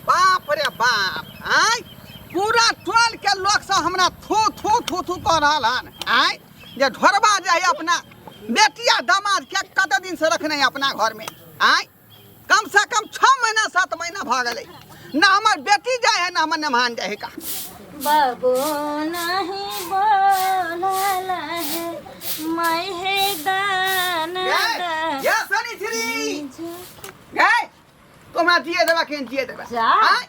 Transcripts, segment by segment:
बाप रे बाप, आय पूरा टोल के लोग सब हमरा थू थू थू थू कह रहल हन। आय जे ढोरबा जे है अपना बेटिया दामाद के कते दिन से रखने है अपना घर में। आय कम से कम 6 महीना 7 महीना भऽ गेलै, ना हमर बेटी जाय है ना हमर मेहमान जाय है का। बाबू नहीं बोलल है मैं है दान ये सनी श्री गए तो हमरा दिए देबा के दिए देबा। जा। आय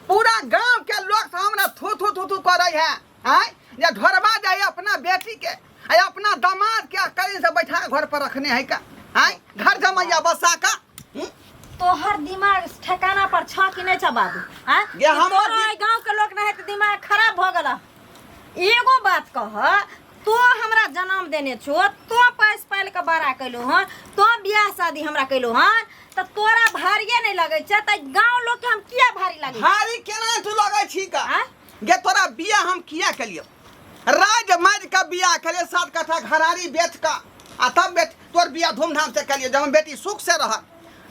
पूरा गांव के लोग सब हमरा थू थू थू थू करे है। आय जे ढोरबा जाय अपना बेटी के आय अपना दामाद के कहीं से बैठा घर पर रखने है का। आय घर जमैया बसा का। तोहर दिमाग ठिकाना पर छ कि नहीं छ बाबू? आय ये हमर तोरो एहि गांव के लोग नहीं त दिमाग खराब भ गेल। एगो बात कह, तो हमरा जन्म देने छो, तो पैस पाल के बड़ा कैलो हन, तो बियाह शादी हमरा कैलो हन, त तोरा भारिये नहीं लगै छै त गांव लोग के हम किया भारी लगै छै? भारी केना तू लगै छी का? आँय? गे तोरा बियाह हम किया केलियो? राज माज का बियाह केलियो, 7 कट्ठा घरारी बेच का आ तब बेच तोर बियाह धूमधाम से केलियो, जब हम बेटी सुख से रह।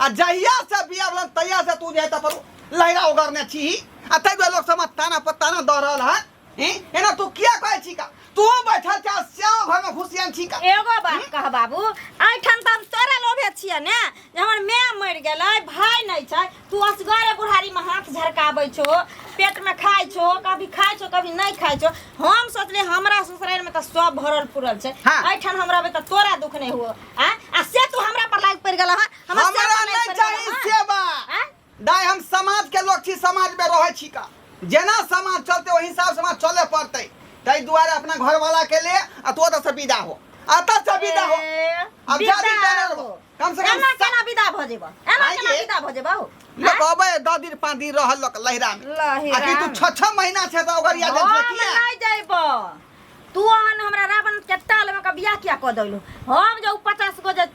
आ जहिया से बियाह भेलन तहिया से तू जे है पर लहरा उगरने छी आ तै दुआरे लोग सब ताना पर ताना दऽ रहल हन। हैं? एना तू किया कहै छी का? तू बैठल छा श्याम घर में घुसियन छी का? एगो बात कह बाबू, एहिठाम त हम तोरा लोभे छियै ने जे हमर my मरि गेलै, भाय नहि छै, तू असगरे बुढ़ारी में हाथ झरकाबै छो, पेट में खाइ छो, कभी खाइ छो कभी नहीं खाइ छो। हम सोचली हमरा ससुराल में त सब भरल पुरल छै, एहिठाम हम रहबै त तोरा दुख नहीं हुओ। आ आ से तू हमरा पर लागि पड़ि गेल हन। हमरा से हमरा पर लागि नहीं पड़ि गेल चाही हन। सेवा। आँय? दाइ हम समाज के लोग छी, समाज में रहै छी का, जेना समाज चलते ओहि हिसाब से हमरा चले पड़तै। ताहि दुआरे अपना घरवाला के ले आ तू ओतऽ से विदा हो, एतऽ से विदा हो। ए, अब जा विदा दिन जाने हो। रहो। कम से कम एना केना विदा भऽ जेबऽ? एना आइ केना गे। विदा भऽ जेबऽ? लोक अबै 10 दिन 5 दिन रहल लोक लहिरा में। लहिरा आ कि तू में। 6-6 महीना छै तऽ ओकर याद हम किया? नहि जइबऽ। तू अहन हमरा रावण के टाल में के बियाह किया कऽ देलू? हम जे उ 50 गो जे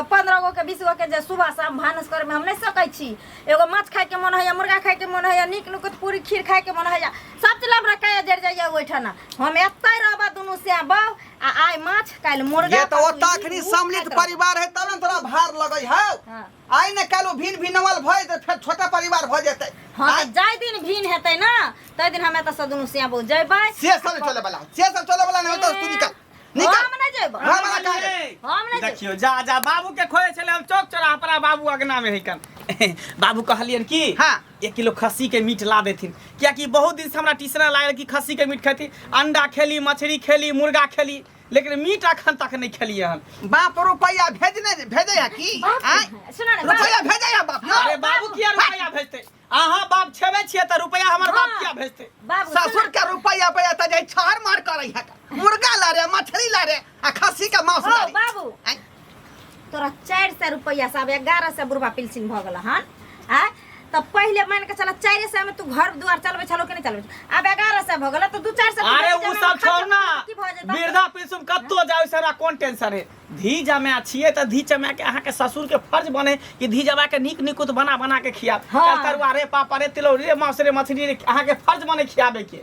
15 गो के 20 गो के जे सुबह शाम भानस करे में हम नहीं सकै छी। एगो माछ खाय के मन होइया, मुर्गा खाय के मन होइया, नीक नुकुत पूरी खीर खाय के मन होइया, सब चीज हमरा काया जरि जाइया ओहिठाम। हम एतै रहबा दुनू से बहु आ आइ माछ काल्हि मुर्गा। ये तऽ परसू ओतऽ ई, अखनी उ सम्मिलित खाइत रहब। परिवार है तब ने तोरा भार लगै हौ। हाँ। आइ ने काल्हि ओ भिन्न भिन्नवल भऽ जेतै, फेर छोटा परिवार भऽ जेतै। हाँ, तऽ जाहि दिन भिन्न हेतै ने ताहि दिन हम एतऽ से दुनू सिया बहु जयबै। से सब नहि चलै वाला, से सब चलै वाला नहि होतौ, तू निकल निकल। हम नहि जयबै। घर वाला कहाँ गेल? हम नहि जयबै। देखियो जा जा बाबू के खोजे छले हम चौक चौराहा पर, बाबू अगना में है कन। बाबू कहलियन कि हाँ। 1 किलो खस्सी के मीट ला देथिन, कियाकि बहुत दिन से हमरा टीसना लागल कि खस्सी के मीट खेती, अंडा खेली, मछली खेली, मुर्गा खेली, लेकिन मीट अखन तक नहीं खेलिए हन। बाप रुपया भेजने भेजे है की? बाप रे, आँय? सुना ने, बाप। रुपया भेजे है बाप? अरे बाबू किया रुपया भेजते? अहाँ बाप छेबे छियै तऽ रुपया हमर बाप हाँ। किया भेजते? बाबू, ससुर सुना। के रुपया पे तऽ जे छहर मार करै है, मुर्गा ला रे, मछली ला रे आ खस्सी के मांस ला हो रे। बाबू, आँय? तोरा 400 रुपया से आब 1100 बुढ़बा पेंशन भऽ गेल हन। आँय? तऽ पहिले मान के चल 400 में तू घर दुआर चलबै छलो कि नहि चलबै छलो? आब 1100 भऽ गेल तऽ 2-400 तू अरे बेटी उ जमाना सब खर्चा छोड़ ना, की भऽ जेतौ? वृद्धा पेंशन कतौ जाय से हमरा कोन टेंशन है। धी जमा छियै तऽ धी जमा के अहाँ के ससुर के फर्ज बने कि धी जमा के नीक निकुत बना बना के खियाब। हाँ। तरुआ रे, पापड़ रे, तिलौरी रे, मांस रे, मछली रे, अहाँ के फर्ज बने खियाबे के।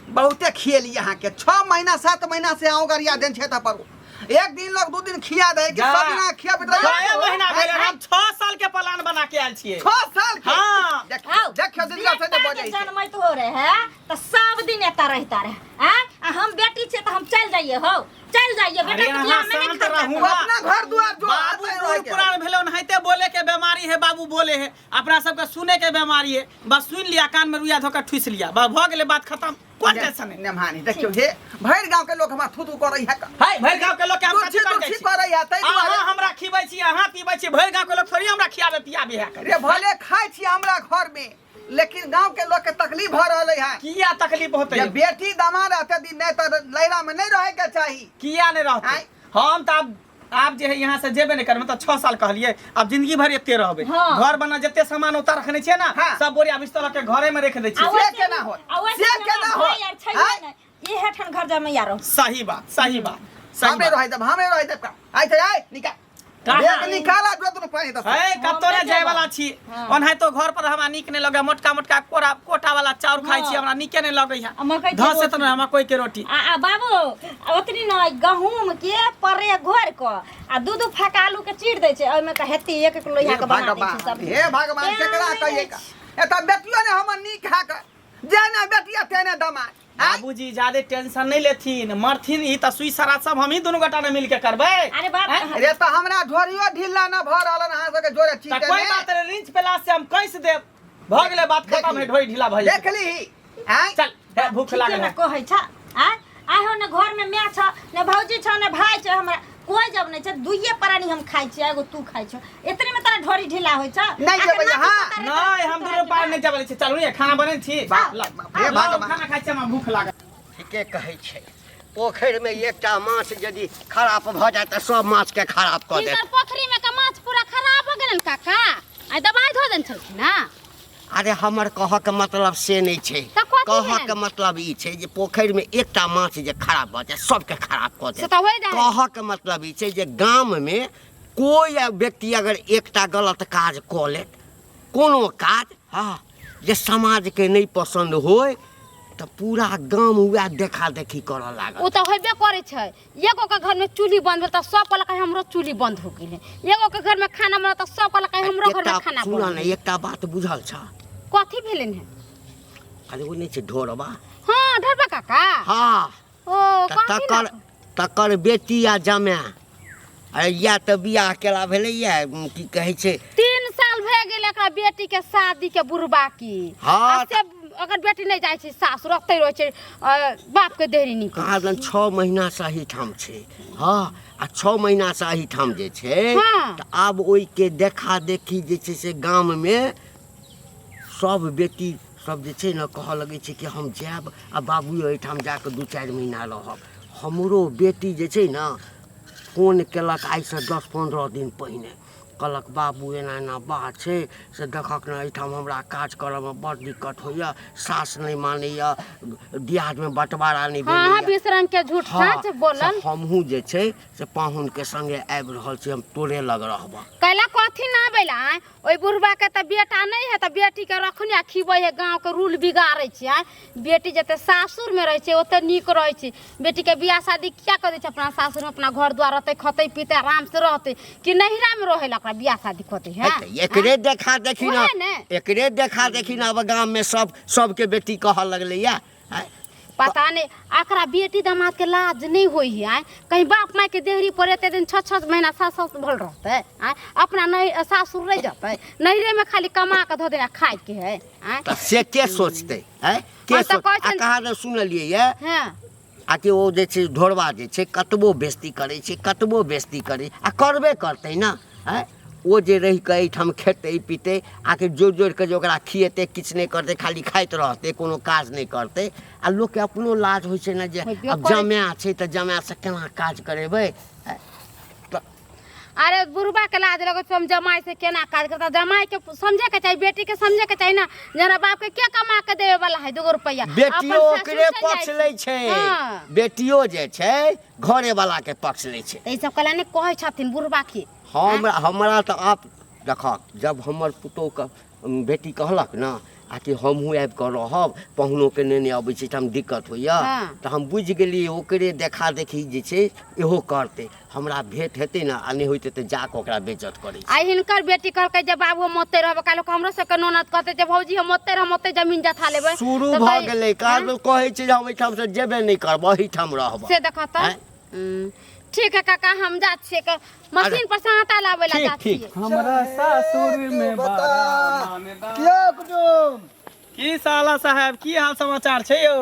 बहुते खेली अहाँ के, 6 महीना 7 महीना से अहूँ गरिया देन छै तऽ पर एक दिन लोग 2 दिन खिया दे कि जा। सब दिना खियाबैत रहियो। छए महीना भेल, हम 6 साल के प्लान बना के आयल छियै। 6 साल के? हाँ। आओ, देखियो दिनकर से जे बेटा बजै के छै। जनमैत हो रहे है तऽ सब दिन एतऽ रहिता रहे। आँय? आ हम बेटी छियै तऽ हम चलि जाइए हौ, चलि जाइए, बेटा अरे के अहाँ बियाह में नहि शांत खर्चा रहू करब। ना। अपना घर दुआर जो बाबू आता है बूढ़ रहे के। पुरान भेलो ओनाहिते बोले के बीमारी है, बाबू बोले है अपना सबके सुने के बीमारी है, बस सुन लिया कान में रुइया धोकर ठूस लिया, बस भऽ गेलै बात खत्म। कोन टेंशन है? नेमहानी देखियो हे भरि गांव के लोग हमरा थू थू करै है। हाय भरि गांव के लोग के हम तुच्छी कथी कर तुच्छी जाइ छी? करै है, ताहि दुआरे। अहाँ हमरा खिबै छी, अहाँ पीबै छी, भरि गांव के लोग थोड़ी हमरा खियाबे पियाबे है। रे भले खाइ छी हमरा घर में, लेकिन गांव के लोग के तकलीफ भ रहलै है। किया तकलीफ होतै? जे बेटी दामाद रहते दिन नहीं तो लैरा में नहीं रहे के चाही। किया नहीं रहते? आँय? हम तो आब जे है यहाँ से जेबे नहीं करबै, मतलब 6 साल कहलिए आब जिंदगी भर एते रहबै। हाँ। घर बना जते सामान उतार रखने छियै ना, हाँ। सब बोरिया बिस्तर लऽ के घरे में रख दै छियै। आ से वैसे केना होत? आ वैसे से केना केना होत? भाई यार, छैहे आँय? नहि। इहे ठान घर जमैया रहो। सही बात, सही बात, सही हमे बात। रहै देब, हमे रहै देब का। आइ ते आइ निकाल। कहाँ? बैग निकाला जो दुनू पानी दस। है, कतौ हम नहि जाय वाला जेबै। छी। हाँ। ओनाहितो घर पर हमरा नीक नहि लगै, मोटका मोटका कोरा कोटा वाला चाउर खाइ छी, हाँ। हमरा नीके नहि लगै है। आ मकई के धस रोटी। तऽ नहि मकई के रोटी। आ बाबू, आ ओतनी न गहूम के परे घोर क आ दू दू फाका आलू के चीर दै छै, ओहिमे के हेती एक एक लोहिया हे के बना दै छै भगवान, सब्जी। हे भगवान, तें केकरा नहि कहिए दै का? छै। एतऽ बेटियो ने हमर नीक है के जेने बेटिया तेने दमाद आँय? बाबूजी ज्यादा टेंशन नहीं लेथिन मरथिन ई त सुई सरा सब हमही दुनू गोटा ने मिल के करबै अरे बाप आँय? रे तऽ हमरा ढोरियो ढीला न भऽ रहल हन अहाँ सबके जोरे त चीते कोई बात नहीं रिंच पेला से हम कैस देब भऽ गेलै बात खत्म है ढोई ढीला भऽ जेतै। देख लीही आँय? चल हे भूख ठीके लागल ने है कहै छ आय आइ हो ने घर में माय छ ने भौजी छ ने भाई छ हमरा कोई जब नहीं छ दुइये प्राणी हम खाइ छियै एगो तू खाइ छ एतने में तोरा ढोरी ढीला होइ छ नहीं आके जेबै, नाती हाँ। पोता रे नहीं हम दुनू पार नहीं जाबे छी चलू ने खाना बनै छी बाप, ला, बाप, हे ला, भगवान। खाना खाइ छी हमरा भूख लागल ठीके कहै छै पोखरिमे एकटा माछ यदि खराब भऽ जाय तऽ सब माछके खराब कऽ देत हिनकर पोखरी में का माछ पूरा खराब हो गेलन काका आइ दवाई धो देन छलखिन ना अरे हमर कहऽके मतलब से नहि छै तऽ कथी कहऽके भेल? मतलब ई छै जे पोखरिमे एकटा माछ जे खराब भऽ जाय सबके खराब कऽ से देत तऽ होइ जाइ कहऽके मतलब ई छै जे गाममे कोइ व्यक्ति अगर एकटा गलत काज कऽ लेत कोनो काज हँ जे समाजके नहि पसन्द होय तऽ पूरा गाम उएह देखा देखी करऽ लागल ओ तऽ होबे करै छै एगो के घर में चूल्ही बंद भेल तऽ सब कहलक हमरो चूल्ही बंद हो गेलै एगो के घर में खाना बनल तऽ सब कहलक हमरो घर में एकटा खाना सुनऽ बनल ने एकटा बात बुझल छ कथी भेलनि हेँ अरे ओ नहि छै ढोरबा हँ ढोरबा काका हँ ओ तऽ कहथिन तकर ने। तकर बेटी आ जमाए अरे इएह तऽ बियाह केला भेलैए की कहै छै 3 साल भए गेल एकरा बेटी के शादी के बुढ़बा की हँ, आ से अगर बेटी नहि जाइ छै सासुर ओतै रहै छै बाप के देहरी निकल कहाँ दन 6 महीनासँ एहिठाम छै हँ आ 6 महीनासँ एहिठाम जे छै तऽ आब ओहिके देखा देखी जे छै से गाममे सब बेटी सब जे छै ने कहऽ लगै छै कि हम जायब आ बाबू एहिठाम जाकऽ 2-4 महीना रहब। हमरो बेटी जे छै ने फोन केलक आइसँ 10-15 दिन पहिने। कहलक, बाबू, एना एना बात छै, से देखक ने, एहिठाम हमरा काज करऽमे बड़ दिक्कत होइए, सास नहि मानैए, दियादमे बँटवारा नहि भेलैए। 20 रंग के झूठ साँच बोलल। से हमहूँ जे छै से पाहुनके संगे आबि रहल छी, हम तोरे लग रहबह। कैला कथी ना आबै ला आँय? ओहि बुढ़बा के तऽ बेटा नहि है तऽ बेटी के रखने आ खिबै है, गाँव के रूल बिगाड़ै छै आँय। बेटी जते सासुर में रहै छै ओते नीक रहै छै। बेटी के बियाह शादी किया कऽ दै छै? अपना सासुर में अपना घर द्वार रहतै, खतै पीतै, आराम से रहतै कि नैहरा में रहै ला ओकरा बियाह शादी कऽ दै है? तऽ एकरे देखा देखी ने। ओहे ने। एकरे देखा देखी ने अब गाममे सब सबके बेटी कहऽ लगलैया आँय। पता नहीं एकरा बेटी दामाद के लाज नहीं होई है आँय? कहीं बाप माय के देहरी पर एते दिन 6-6 महीना 7-7 भल रहतै आँय? अपना नहीं सासुर रह जतै, नैहरे में खाली कमा के धो देना खाए के है आँय? तऽ से के सोचतै आँय, के हाँ, तऽ सोच कहै आ छनि- कहाँ दन सुनलियै ये आ कि ओ जे छै ढोरबा जे छै कतबो बेइज्जती करै छै, कतबो बेइज्जती करै आ करबे करतै ने आँय। ओ जे रहि कऽ एहिठाम खेतै पीतै आकि जोड़ि जोड़ि कऽ जे ओकरा खिएतै, किछु नहि करतै, खाली खाइत रहतै, कोनो काज नहि करतै। आ लोकके अपनो लाज होइ छै ने जे होइबे आब करै। जमाए छै तऽ जमाएसँ केना काज करेबै आँय? तऽ अरे बुढ़बा के लाज लगै छै, हम जमाई से केना काज करता। जमाई के समझे के चाही, बेटी के समझे के चाही ना जेना बाप के के कमा के देवे वाला है दूगो रुपया। बेटियो अपन ओकरे सासुर चलि पक्ष जाइ लै छै। बेटियो जे छै घरे वाला के पक्ष लै छै। तऽ ई सब कला नहि कहै छथिन बुढ़बा के। हमरा तऽ आप देखऽ, जब हमर पुतोहके बेटी कहलक ने आ कि हमहूँ आबि कऽ रहब, पाहुनोके नेने अबै छी तऽ हम दिक्कत होइए, तऽ हम बुझि गेलियै ओकरे देखा देखी जे छै इहो करतै। हमरा भेंट हेतै ने आ नहि होइतै तऽ जाकऽ ओकरा बेइज्जत करै छै। आ हिनकर बेटी कहलकै जे बाबू, हम ओतै रहबै। काल्हि हमरो सबके ननद कहतै जे भौजी, हम ओतै रहब, ओतै जमीन जथा लेबै। शुरू तऽ भऽ गेलै। काज कहै छै जे हम एहिठामसँ जेबे नहि करब, एहिठाम रहब। से देखऽ तऽ। आँय? ठीक है काका, हम जा छियै मशीन पर से आटा लाबै ला। ठीक, जा ठीक। छियै। हमरा सासुर में बता। बड़ा मानदान। कियो कुटुम। की साला साहब, की हाल समाचार छै यौ?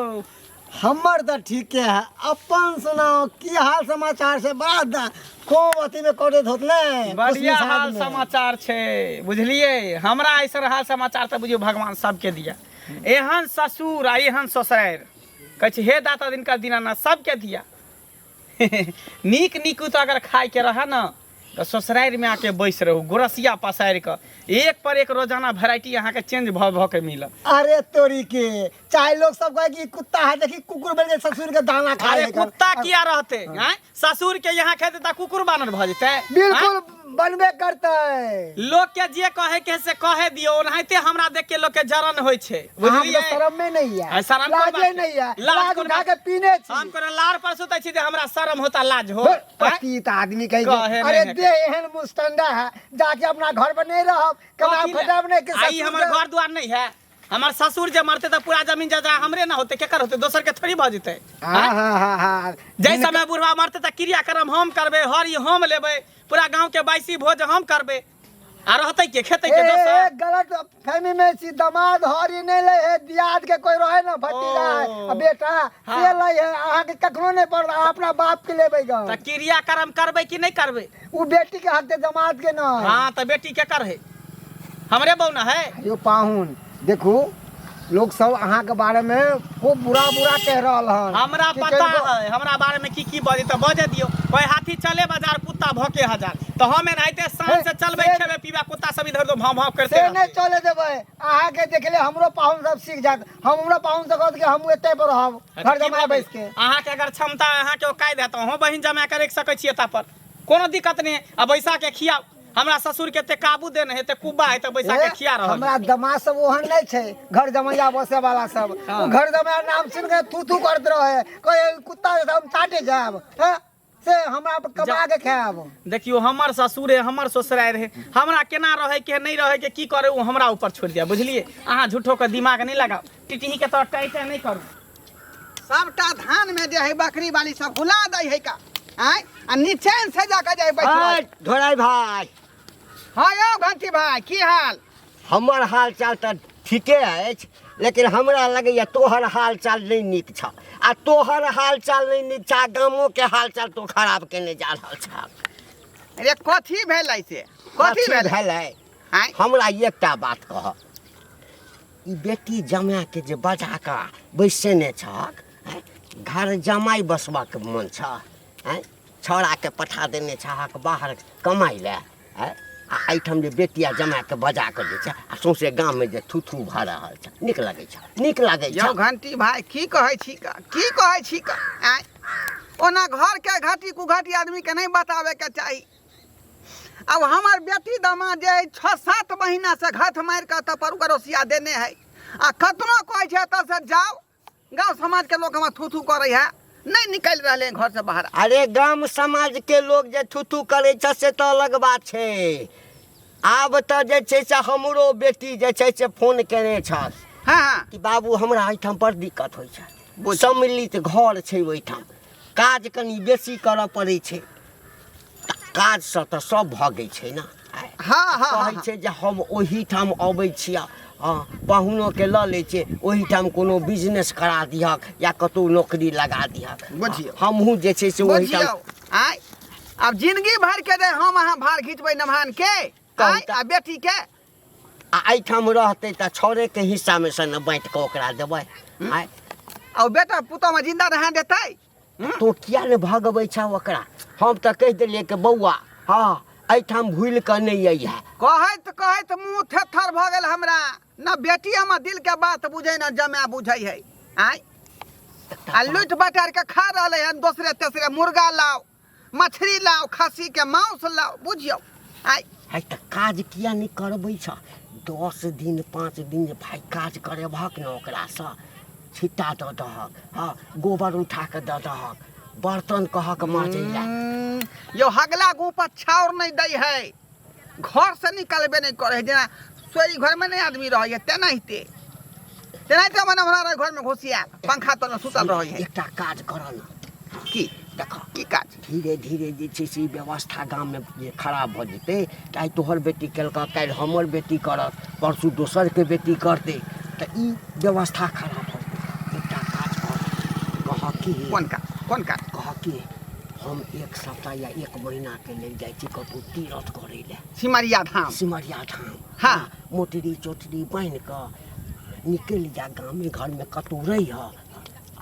हमर तऽ ठीके है, अपन सुनाओ, की हाल समाचार से? बड़ा खूब अथी में करैत होत ने बढ़िया खुशमिजाज हाल में। समाचार छै, बुझलियै? हमरा ऐसन हाल समाचार तऽ बुझियौ भगवान सबके दिया। एहन ससुर आ एहन ससुरारि, कहै छै हे दाता दिनकर दीनानाथ सबके दिया। नीक नीक तऽ अगर खायके रहए ने तऽ ससुरारिमे आके बैस रहू गोरसिया पसारि कऽ, एक पर एक रोजाना वेराइटी अहाँके चेंज भऽ भऽ के मिलत। अरे तोरी के, चाहे लोग सब कहे कि कुत्ता है, देखी कुकुर बन के ससुर के दाना खा अरे लेकर। कुत्ता किया रहते? आँय, ससुर के यहाँ खेतै तऽ कुकुर बानर भऽ जेतै? बिल्कुल। बनबे करतै। लोग के जे कहे के से कहे दियो, ओनाहिते हमरा देख के लोग के जरन होय छै, अहाँ के बुझलियै? शरम में नहीं है, आ, शरम कोन लाजे बात के? नहीं है, लाज लाज कोन उठा बात के पीने छी। हम कोनो लार पर सुतै छी जे हमरा शरम होता लाज हो? हे, पतित आदमी कहे कहे अरे नहीं है। देह एहन मुस्टंडा है, जाके अपना घर पर नहीं रहब, कमा कथी ले? खटाब नहीं के आ, ई ससुर हमर के- घर द्वार नहीं है। हमर ससुर जे मरते तऽ पूरा जमीन जायदाद हमरे ना होते, केकर होते? दोसर के थोड़ी भऽ जेतै। हाँ हाँ हाँ हाँ जै समय बुढ़वा मरते तऽ क्रियाक्रम हम करबै, हरी हम लेबै, पूरा गांव के बाइसी भोज हम करबै, आ रहतै के, खेतै के ए, दोसर? ए, गलत फहमी में छी, दमाद हरी नहीं ले है, दियाद के कोई रहे ना, भतीजा है ओ। आ बेटा हाँ। से ले है, अहाँ के कखनो नहीं पड़ल, अहाँ अपना बाप के लेबै ग। तऽ क्रियाक्रम करबै कि नहीं करबै? उ बेटी के हक दे, दमाद के ना। हाँ तऽ बेटी केकर है? हमरे बौना है। यो पाहुन देखू, लोग सब अहाँ के बारे में खूब बुरा बुरा कह रहल हन। हमरा कि पता कनिको- है हमरा बारे में की की बजे, तऽ बजे दियौ। ओए हाथी चले बाजार कुत्ता भौके हजार, तऽ हम एनाहिते शान से चलबै, से- खेबै पीबै, कुत्ता सब इधर उधर भाव भाव करते से नहीं रहतै। चले देबै, अहाँ के देखले हमरो पाहुन सब सीख जात, हम हमरो पाहुन से कहत कि हम एते पर रहब, अच्छा, घर की जमाए भऽ बैस के। गेल? अहाँके अगर क्षमता है, अहाँके औकात है, तऽ अहूँ बहिन जमा के रखि सकै छियै, ता पर कोनो दिक्कत नहि है। आ बैसा के खियाउ, हमरा ससुर के एते काबू देने है, एते कुब्बा है, तऽ बैसा के ए, खिया रहल। हमरा दमाद सब ओहन नहीं छै, घर जमैया बसे वाला सब। हाँ। उ घर जमैया नाम सुन के थू थू करत रहे, कहे कुत्ता जैसा हम चाटे जाब, हैं? से हमरा पर कमा के खायब। देखियो, हमर ससुर है, हमर ससुरारि रहे, हमरा केना रहे के नहीं रहे के की करे ओ हमरा ऊपर छोड़ दिया, बुझलिए? अहाँ झूठो के दिमाग नहीं लगाओ, टिटही के तो टाइट नहीं करू। सबटा धान में जे है बकरी वाली सब हुला दै है का आय, आ निचैन से जाके जे है बैठ। ढोराई भाई। हाँ यौ घंटी भाई, की हाल? हमर हाल चाल तऽ ठीके अछि, लेकिन हमरा लगैए तोहर हाल चाल नहि नीक छह, आ तोहर हाल चाल नहि नीक छह, आ गामोके हाल चाल तो खराब केने जा रहल छह। अरे कथी भेलै से? कथी भेलै? भेलै? आँय? हमरा एकटा बात कह, ई बेटी जमाके जे बजा कऽ बैसेने छहक, आँय, घर जमाइ बसबाके मन छह? आँय, छौड़ाके पठा देने छहक बाहर कमाइ लए, आँय, आ एहिठाम जे बेटिया जमाके बजा कऽ जे छै आ सौंसे गाममे जे थू थू भऽ रहल छै, नीक लगै छै? नीक लगै यौ छै? घंटी भाई, की कहै छी का, की कहै छी का? आँय, ओना घर के घाटी कुघाटी आदमी के नहीं बतावे के चाही। अब हमार बेटी दामाद जे है 6-7 महीना से घात मारि कऽ तऽ पर ओकर देने है, आ कतनो कहै छै एतऽ से जाओ, गाँव समाज के लोग हमरा थू थू करै है, नहीं निकलि रहले हैं घर से बाहर। अरे गाम समाज के लोग जे थू थू करै छै से तऽ अलग बात छै, आब तऽ जे छै से हमरो बेटी जे छै से फोन केने छल हाँ हाँ कि बाबू हमरा एहिठाम बड़ दिक्कत होइ छै, सम्मिलित घर छै, ओहिठाम काज कनि बेसी करऽ पड़ै छै, काजसँ तऽ सब भगै छै ने। हाँ हाँ कहै छै जे हम ओहिठाम अबै छियै, हँ, पाहुनोके लऽ लै छियै, ओहिठाम कोनो बिजनेस करा दिहक या कतहु नौकरी लगा दिहक। बुझियौ। हमहूँ जे छै से ओहिठाम। बुझियौ, आँय, आब जिंदगी भर के जे हम अहाँ भार घिचबै नमहान के, आँय, आ बेटी के आ एहिठाम रहतै तऽ छौड़ेके हिस्सामे से ने बाँटि कऽ ओकरा देबै, आँय? आ बेटा पुतोहमे जिंदा रहा देतै? तोँ किया नहि भगबै छह ओकरा? हम तऽ कहि देलियै कि बौआ, हँ, एहिठाम भूलि कऽ नहि अइहे। कहैत कहैत मुँह थेथर भऽ गेल हमरा। न बेटी हमर दिल के बात बुझै, न जमाय बुझै है, आँय, आ लूटि बटारि के खा रहलै हन। दोसरे तेसरे मुर्गा लाउ, मछली लाउ, खस्सी के मांस लाउ, बुझियौ, आँय। है तऽ काज किया नहि करबै छह? 10 दिन 5 दिन जे भाय काज करेबहक ने ओकरासँ, छिट्टा दऽ दहक, हँ, गोबर उठा कऽ दऽ दहक, बर्तन कहक माँजै लए। यौ हगला गुह पर छाउर नहि दै है, घर से निकलबे नहि करै है, जेना सोरी घर में नहीं आदमी रहै है तेनाहिते तेनाहिते मने हमरा रहै घर में घुसियाल पंखा तर सुतल रहै है। एकटा काज करऽ ने। की? देख। की काज? धीरे धीरे जे छै से ई व्यवस्था गाममे जे खराब भऽ जेतै, तऽ आइ तोहर बेटी केलकऽ, काल्हि हमर बेटी करत, परसू दोसरके बेटी करतै, तऽ ई व्यवस्था खराब भऽ जेतै। एकटा काज कर, कहऽ की? कोन काज, कोन काज? कहऽ की हम 1 सप्ताह या 1 महीनाके लेल जाइ छी कतहु तीरथ करै लए। सिमरिया धाम। सिमरिया धाम। हाँ। मोटरी चोटरी बान्हि कऽ निकलि जा, गामे घरमे कतहु रहिह,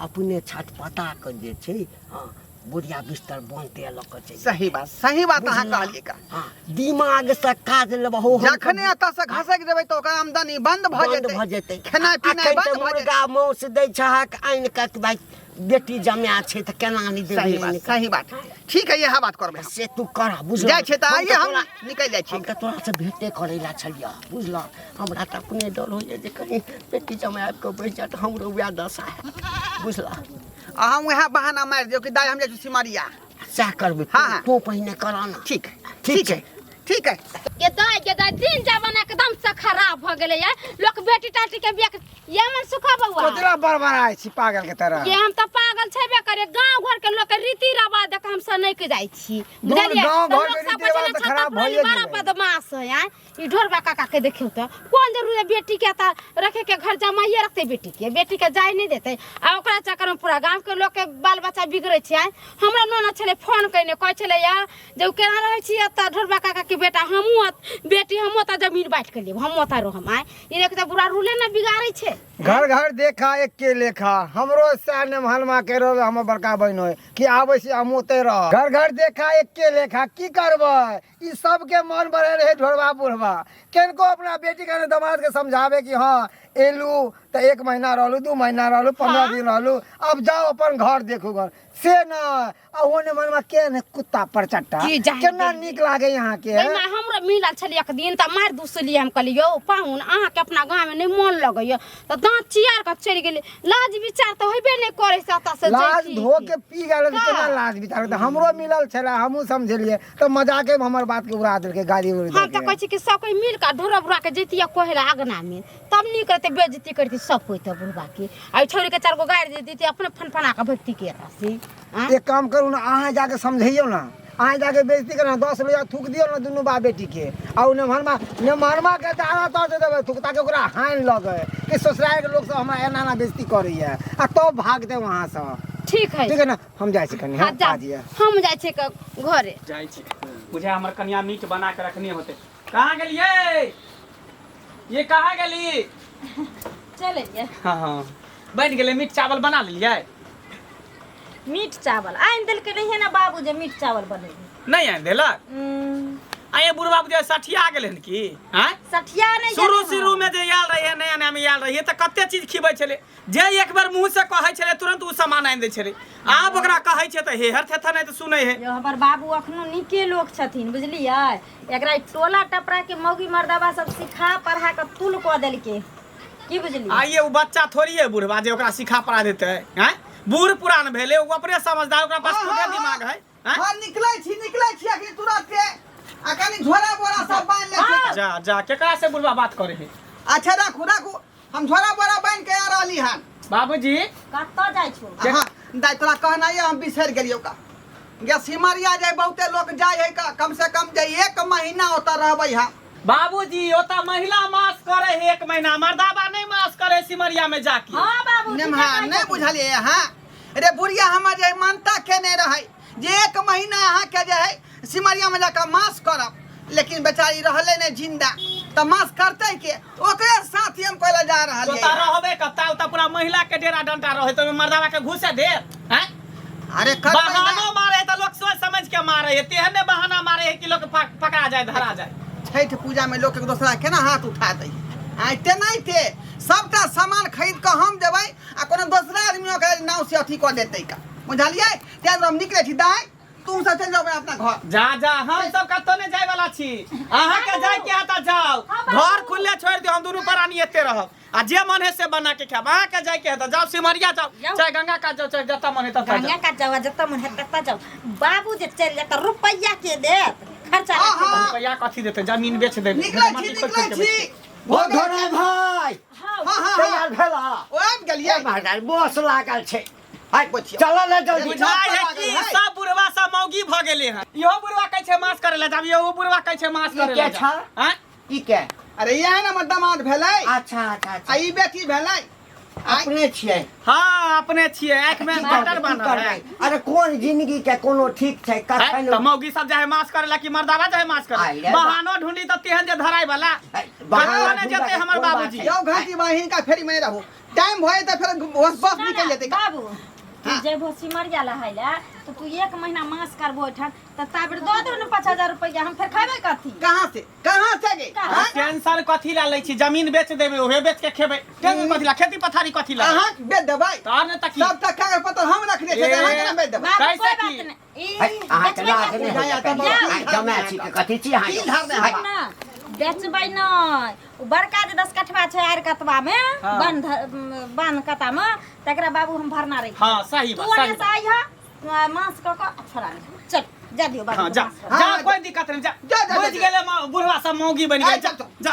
अपने छटपटा कऽ जे छै, हँ, बोरिया बिस्तर बान्हते लऽ कऽ चलि। सही बात, सही बात अहाँ कहलियै का। हँ, दिमागसँ काज लेबहो। हम जखने एतऽ से घसकि जेबै तऽ ओकर आमदनी बंद भऽ बन्द जेतै, भऽ जेतै, खेनाइ पिनाइ अखन बंद तऽ भऽ जेतै। मुर्गा मांस दै छहक आनि कऽ कि भाइ बेटी जमाए छै तऽ केना नहि देबै सही बात सही बात ठीक है इएह बात करबै हम। से तू कर बुझल जाइ छै तऽ आइए हम तोरा- निकलि जाइ छी हम तऽ तोरासँ भेटे करै लए छलियऽ बुझलऽ हमरा तऽ अपने डर होइए जे कहीं बेटी जमाए आबि कऽ बैस जायत हमरो वएह दशा हैत बुझलऽ आ हम वएह बहाना मारि दियौ कि दाइ हम जाइ छी सिमरिया सएह करबै हाँ, हाँ। तू पहिने कर ना ठीक है ठीक है ठीक है ये दाई के दाई दिन जमाना एकदम से खराब भ गेलै ये लोक बेटी टाटी के बियाह ये मन सुखा बउआ कतरा बड़बड़ाइ छी पागल के तरह ये हम तऽ पागल छेबे करे गांव घर के लोक के रीति रिवाज देख हम सब नहीं के जाइ छी दूर बुझलियै गाँव तऽ घर लोक के सब रीति रिवाज कहै तऽ छै ने, खराब छत्ता भइए बड़ा गेलै। बदमाश है आँय ई ढोरबा काका के देखियौ तऽ कोन जरूरी है बेटी के तऽ रखे के घर जमाइए रखते बेटी के बेटी के जाय नहीं देते आ ओकरा चक्कर में पूरा गांव के लोक के बाल बच्चा बिगड़े छै आँय हमरा नोना छलै फोन कयने कहै छलै या जे उ केना रहै छी एतऽ ढोरबा काका के बेटा हमहूँ बेटी हमहूँ ओतऽ जमीन बाँटि के लेब हमहूँ ओतऽ रहम आँय ई देख तऽ बुरा रूले ने बिगाड़ै छै घर घर देखा एके लेखा हमरो सएह नेमहलमा के रहल हमर बड़का बहिन होय कि आबै छी हम ओतै रह घर घर देखा एके लेखा की करबै ई सबके मन बढ़े रहे ढोरबा बुढ़बा किनको अपना बेटी के दमाद के समझावे कि हाँ एलू तऽ एक महीना रहलू 2 महीना रहलू 15 दिन रहलू अब जाओ अपन घर देखू घर से न आ ओने मनमा के ने कुत्ता पर चट्टा की जाने केना गेलियै। नीक लागे यहाँ के ताहिमे हमरो मिलल छलै एक दिन तऽ मारि दुसलियै हम कहलियै यौ पाहुन अहाँके अपना गाँवमे नहि मोन लगैए तऽ दाँत चियार कऽ चलि गेलै लाज विचार तऽ होइबे नहि करै से एतऽ से लाज जैती। धो के पी गेल तऽ केना का? लाज विचार तऽ हमरो मिलल छलै हमहूँ समझेलियै तऽ मजाके में हमर बात के उड़ा देलकै गाली उड़ी हम तऽ देलकै कहै छी कि सब कोइ मिल कऽ ढोरा बुढ़ा के जैतियै कहै लए अगनामे तब नीक रहतै बेइज्जती करती सब कोइ तऽ बुढ़बा के आ ओहि छौड़ी के चारि गो गारि दे देती अपने फनफना कऽ भगती के एतऽ से आँय? एक काम करू ने अहाँ जाके समझैयौ ने अहाँ जाके बेइज्जती करू 10 रुपया थूक दियौ ने दुनू बाप बेटी के आ ओ नेमहरमा नेमहरमा के दाना तर दे देबै थूक ताकि ओकरा हानि लगे कि ससुराल के लोग सब हमरा एना एना बेइज्जती करैया आ तब भाग दे वहाँ से ठीक है ठीक है ना हम जाइ छी कनी हाँ हाँ जा काज यऽ हम जाइ छियै घरे जाइ छी बुझाय हमर कनिया मीट बना के रखने होते कहाँ गेलियै ये कहाँ गेली चल एलियै हाँ हाँ बनि गेलै मीट चावल बना लेलियै मीट चावल आनि देलकै नहिये ने बाबू जे मीट चावल बनेबै नहि आनि देलक आ ये बुढ़वा बुझाय सठिया गेलै हन की आँय सठिया नहि शुरू गेलै हन। शुरू में जे आयल रहियै नया नया में आयल रहियै तऽ कते चीज खिबै छलै जे एक बेर मुँह से कहै छलै तुरंत ओ सामान आनि दै छलै आब ओकरा कहै छै तऽ हेहर थेथर नहि तऽ सुनै है यौ हमर बाबू अखनो नीके लोक छथिन बुझलियै एकरा ई टोला टपरा के मौगी मर्दबा सब सिखा पढ़ा कऽ तुल कऽ देलकै की बुझलियै आइए ओ बच्चा थोड़ी है बुढ़वा जे ओकरा सिखा पढ़ा देतै हैं बूढ़ पुरान भेलै ओ अपने समझदार ओकरा पास खुदे दिमाग है हैं? हाँ निकलै छी निकलै छी अखनी तुरंत आ कनी झोरा बोरा सब बान्हि लै छी जा जा केकरा से बुढ़वा बात करे है अच्छा राखू राखू हम झोरा बोरा बान्हि के आ रहली हन बाबूजी कतऽ जाइ छौ हाँ दाइ तोरा कहनाइ हम बिसरि गेलियौ का गे सिमरिया जाय बहुते लोक जाय है का कम से कम जे एक महीना ओतऽ रहबै हम बाबूजी ओतऽ महिला मास करे है एक महीना मर्दाबा नहीं मास करे सिमरिया में जाके हाँ बाबू ठीके नेमहा कहै नहि छथिन। बुझलियै अहाँ रे बुढ़िया हमर जे मानता केने रहै जे एक महीना अहाँके जे है सिमरियामे जाकऽ मास करब लेकिन बेचारी रहलै नहि जिंदा तऽ मास करतै के ओकरे साथ हम कोइ जा रहल ओतऽ रहबे कत्ता ओतऽ पूरा महिला के डेरा डंटा रहे तऽ ओहिमे मर्दाबा के घुसे दे हैं अरे करबै ना। बहानो मारे है तऽ लोग सोच समझ के मारे है तेहन ने बहाना मारे है कि लोग पकड़ा जाए धरा जाए छठि पूजामे लोक एक दोसरा केना हाथ उठा दै आइ तेनाहिते सबटा सामान खरीद कऽ हम देबै आ कोनो दोसरा आदमी ओकरा नाव से अथी कऽ देतै का बुझलियै ताहि दुआरे हम निकलै छी दाइ तू सब चलि जाओ अपना घर जा जा हम सब कतौ नहीं जाए वाला छी अहाँ के जाए के आता जाओ घर खुले छोड़ दियो हम दुनू प्राणी एते रहब आ जे मन है से बना के खाब अहाँ के जाए के है त जाओ सिमरिया जाओ जाओ। चाहे गंगा कात जाओ चाहे जतऽ मन है ततऽ गंगा जाओ कात जाओ आ जतऽ मन है ततऽ जाओ बाबू जे चलि जाता रुपैआ के देत खर्चा हाँ, रखबै। हाँ। रुपैआ कथी देते जमीन बेच देबै निकलै छी निकलै छी ओ धोरा भाई हाँ हाँ हाँ तैयार हाँ भेला ओ आबि गेलियै महाराज बस लागल छै हाय बचिया चल ने जल्दी बुझाइ है कि सब बुढ़वा सब मौगी भ गेले हन इहो बुढ़वा कहै छै मास करे ले जाब इहो बुढ़वा कहै छै मास करे ई ले के छा? आँय? ई के अरे इएह ने हमर दामाद भेलै अच्छा अच्छा आ अच्छा ई बेटी भेलै आँय, अपने छियै हाँ अपने छियै आँख में की बटर करबै, की बान्हल करबै? है अरे कोन जिंदगी के कोनो ठीक छै आँय, कखन तऽ मौगी सब जाहे मास करे ला कि मर्दावा जाहे मास करे आइ रे बा। बहानो ढूंढी तऽ तेहन जे धराय वाला बहाना कतौ नहि ढूंढा जेतै के हमर कोन बात बाबूजी छै? यौ घाटी बहिन का फेरी में रहू टाइम भऽ जेतै फेर बस बस निकलि जेतै बाबू तू जेबहो सिमरिया लहाय ला तो तू एक महीना मास करबो ओहिठाम तऽ ताबेर दऽ देबो ने 5000 रुपैआ हम फेर खेबै कथी कहाँ से कहाँ से गे कहाँ? हाँ? टेंशन कथी ला लै छी जमीन बेच देबै ओहे बेच के खेबै टेंशन कथी ला खेती पथारी कथी ला अहाँ बेच देबै तऽ आर ने तकी सब टका के पत्तर हम रखने छियै अहाँ केना बेच देबै बाबू कैसे कोई की? बात नहीं ई है, अहाँके बेचबै लाज कथी? नहि होइए जाउ। कनी? जमाए छी कि कथी छी अहाँ की यौ? धारने है, हवा? ना बेचबै नहि ओ बड़का जे 10 कठवा छै आर कतबा मे हाँ। बान्ध बान्ध कता मे तकरा बाबू हम भरना रही हाँ सही तू बात ओने सही से बात आइह मांस कऽ कऽ आ छोड़ा लिह चल जा दियौ बाबू हाँ जा के मांस जा हाँ, कोई दिक्कत नहीं जा जा, जा, बुझ जा। गेलै बुढ़वा सब मौगी बनि ए, गेल चल, चल। जा।